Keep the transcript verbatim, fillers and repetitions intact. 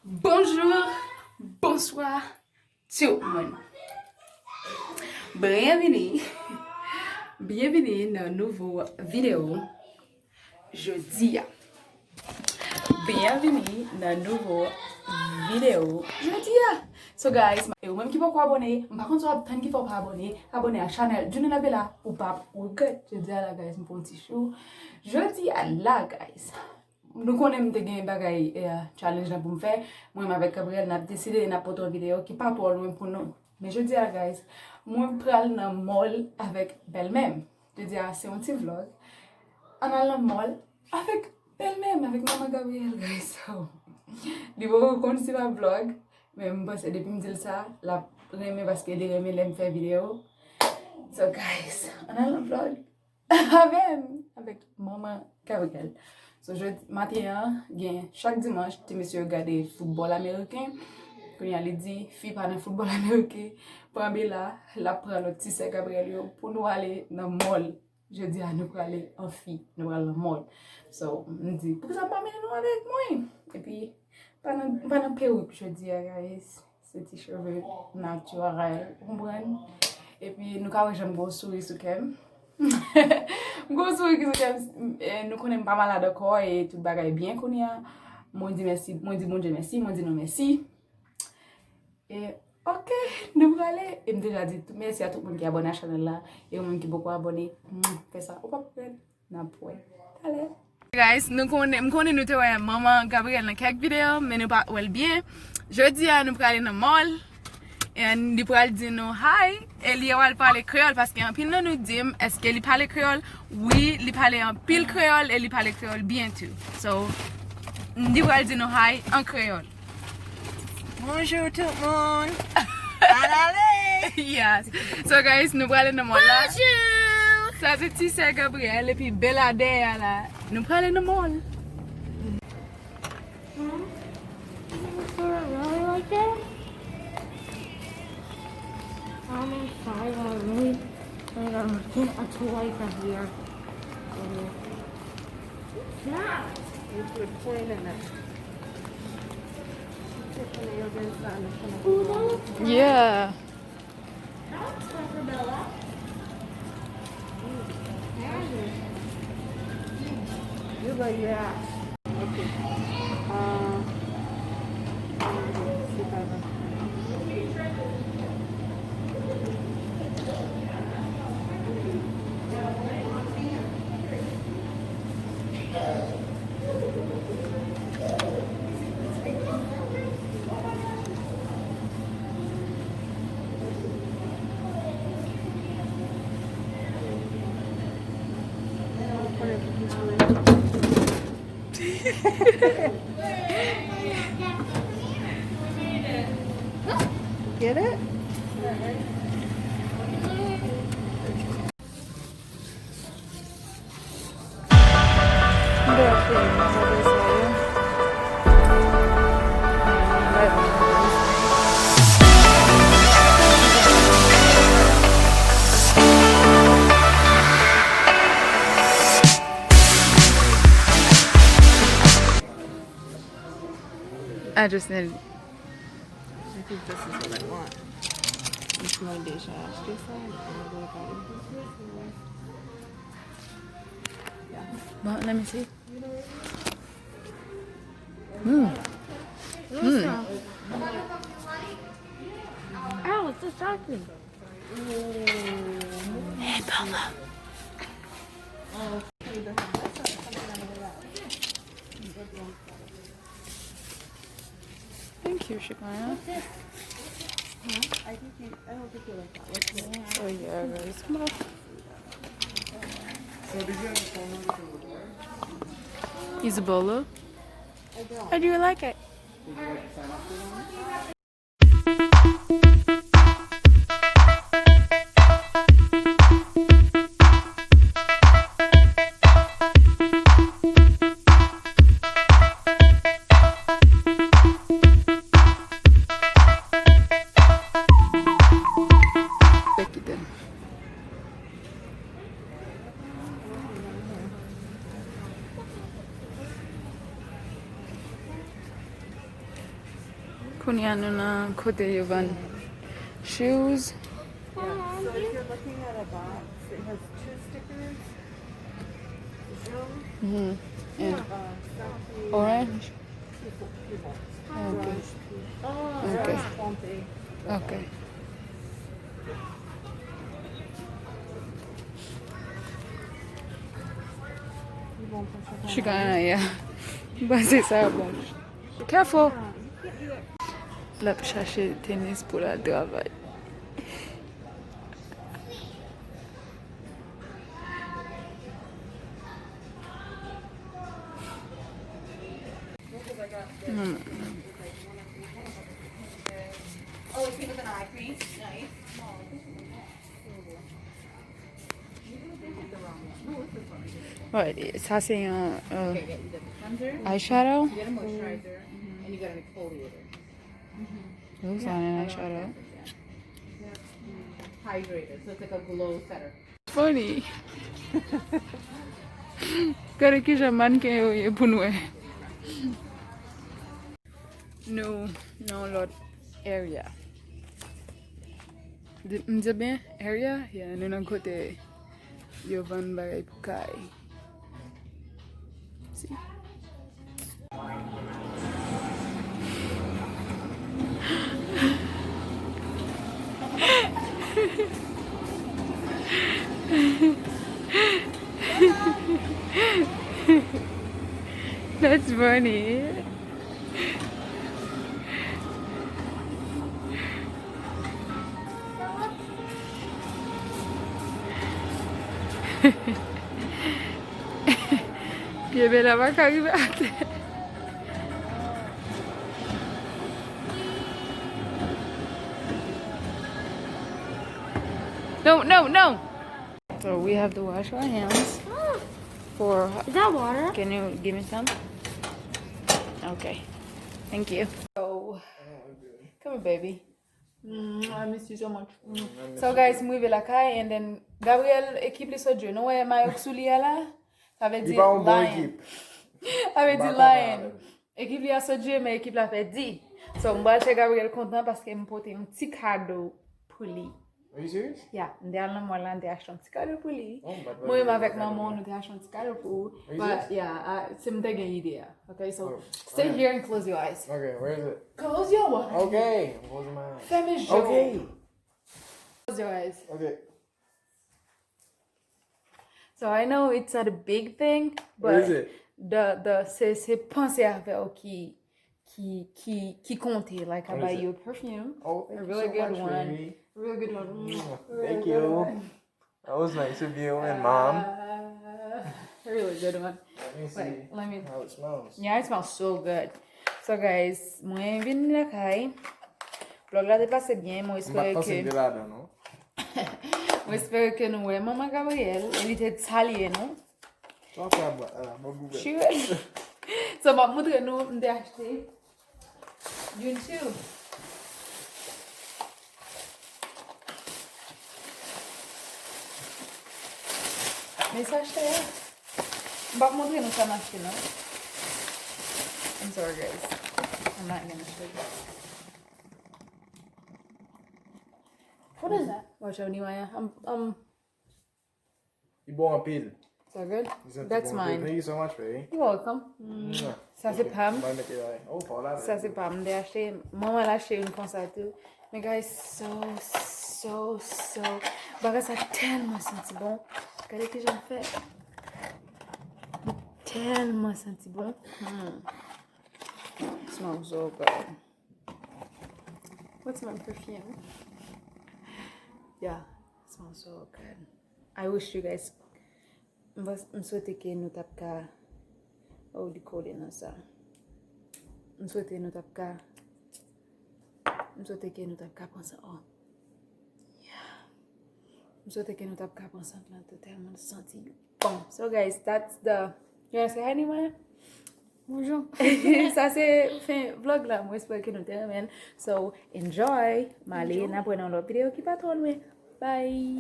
Bonjou, bonswa tout moun. Byenvini, byenvini nan nouvo videyo jodi a. Byenvini nan nouvo videyo jodi a. So guys, e ou menm ki poko abòne, m pa konn si w ap tann ki fè w pa abòne, abòne ak chanèl Junela Bella, ou p ap regrèt. Jodi a la guys, m fè yon ti show. Jodi a la guys, nou konnen m te gen bagay eh, challenge la pou m fè. Mwen menm avèk Gabriel n ap deside n ap pote yon videyo ki pa twò lwen pou nou. Men jodi a guys, mwen pral nan mall avèk bèlmè m. Jodi a se yon ti vlog. Ann al nan mall avèk bèlmè m, avèk manman Gabriel guys. So, li poko konn si m ap vlog, men m panse depi m di l sa, l ap renmen paske li renmen lè m fè videyo. So guys, ann al nan vlog avè m, avèk manman Gabriel. So jodi maten an, gen chak dimanch, ti mesye yo gade foutbòl ameriken. Kounye a li di, fi pa nan foutbòl ameriken, pran Bella, l ap pran lòt ti sè Gabriel yo pou nou ale nan mall. Jodi a nou prale an fi, nou pral nan mall. So, m di, poukisa m pa mennen nou avèk mwen? Epi, pa nan, pa nan perik jodi a, guys. Se ti cheve natirèl, ou konprann? Epi nou ka wè jan m gen yon souri sou kè m. M gen yon souri sou kè m, e, nou konnen m pa malad ankò e tout bagay byen kounye a. Mwen di mèsi, mwen di Bondye mèsi, mwen di nou mèsi. E, oke, nou prale. E m deja di tou, mèsi a tout moun ki abòne a chanèl la. E ou menm ki poko abòne, fè sa. Ou p ap regrèt. N ap wè talè. Guys, nou konnen, m konnen nou te wè manman Gabriel nan kèk videyo, men nou pa wè l byen. Jodi a, nou prale nan mall. E li pral di nou hi. E li pral pale kreyòl, paske anpil nan nou di m, èske li pale kreyòl? Wi, li pale anpil kreyòl e li pale kreyòl byen tou. So, li pral di nou hi an kreyòl. Bonjou tout moun. Ann ale. Yes. So guys, nou prale nan mall la. Bonjou. Sa se ti sè Gabriel epi Bella dèyè la. Nou prale nan mall. Really like that? I'm inside already. Like, I'm getting a toy from here. It's not. You put a coin in it. Ooh, that looks nice. Yeah. That looks fun for Bella. You go, yeah. Ok. Ah, se pa bon. Get it? I just need I think this is what I want. Mwen deja achte sa, mwen gen yon bagay. Bon, let me see. Mm. Mm. Ow, it's distracting. Hey, Bella. Thank you, Shakira. What's this? Huh? I think you, I don't think you like that. What's this? Oh, yeah, guys. Come on. Isabella? I don't. How do you like it? Kounye a nou nan kote yo vann shoes. Yeah, so if you're looking at a box, it has two stickers. Zoom. Mhm. Yeah. And Uh, South Key, orange? People, people. Okay. Orange, Okay. Orange Pompe. Okay. People in Pennsylvania. Chikana, yeah. Mwen panse sa bon. Careful. L ap chache tenis pou l al travay. Hmm. Oh, it's with an eye cream. Nice. Alrighty, sa se yon euh, Okay, yeah, you got the cleanser, eyeshadow. You got a moisturizer, and you got an exfoliator. Looks like an eyeshadow. Hydrator, so it's like a glow setter. Funny. Gade kijan mannken yo ye pou nou wè. Nou nan yon lòt area. Di- M di byen area? Yeah, nou nan kote yo vann bagay pou kay. See? That's funny. Pye Bella pa ka rive atè. No, no, no. So we have to wash our hands for. Is that water? Can you give me some? Okay. Thank you. So, come here, baby. Mm, I miss you so much. Mm. So guys, m rive lakay and then Gabriel ekip li sot jwe. Nou wè mayo k sou li a la? Sa vle di Li pa yon bon Lion. Ekip. Sa vle M di pa konprann Lion. avè l. Ekip li a sot jwe, men ekip la pèdi. So m pral fè Gabriel kontan paske m pote yon ti kado pou li. Are you serious? Yeah, m te al nan mall la, m te achte yon ti kado pou li. Oh, m pa t Mwen menm wè avèk kado manman, pou nou te achte yon ti kado pou ou. Are you But serious? Yeah, I- se m te gen ide a. Okay, so Oh, stay okay. Here and close your eyes. Okay, where is it? Close your eyes. Okay, I'm closing my eyes. Fèmen je w. Okay, Close your eyes. Okay. So I know it's not a big thing, What is but it? The the se se panse avè w ki ki ki ki konte. Like I What buy is it? You a perfume. Oh, thank A you really so good much, one. Baby. Real good one. Mm, Mwah. really Thank good you. One. That was nice of you and mom. Uh, really good one. Let me see Wait, let me. How it smells. Yeah, it smells so good. So guys, mwen vin lakay. Vlog la te pase byen, mwen M pa espere t panse m ke te ladan, non? Mwen espere ke nou wè manman Gabriel, e li te salye nou. Sa w ap fè a bwa- a la bòb ouvè. Chire. So m ap montre nou m te achte youn too. Men sa chè a. M p ap montre nou sa m achte non. I'm sorry guys. I'm not gonna show you. What is that? Watch out, Nehemiah. I'm, I'm Li bon anpil. So good? Li santi That's bon anpil. Mine. Thank you so much, baby. You're welcome. Mwah. Sa se pa m. Mwen mete la. Oh, pa la. Sa se pa m. M te achte. Manman l achte youn konsa tou. Men guys, so, so, so. Bagay sa tèlman santi bon. Gade kijan l fè. Li tèlman santi bon. Hmm. Smells so good. What's my perfume? Yeah, smells so good. I wish you guys. M pa- m swete ke nou t ap ka. Oh, li kole nan sa. M swete nou t ap ka. M swete ke nou t ap ka pran sa. Oh. Yeah. M swete ke nou t ap ka pran sant lan tou tèlman l santi bon. So guys, that's the. You wanna say hi, Nehemiah? Bonjour. Sa se fen vlog la. Mwen espere ke nou te renmen l. So, enjoy. M ale, n ap wè nan lòt videyo ki pa twò lwen. Bye.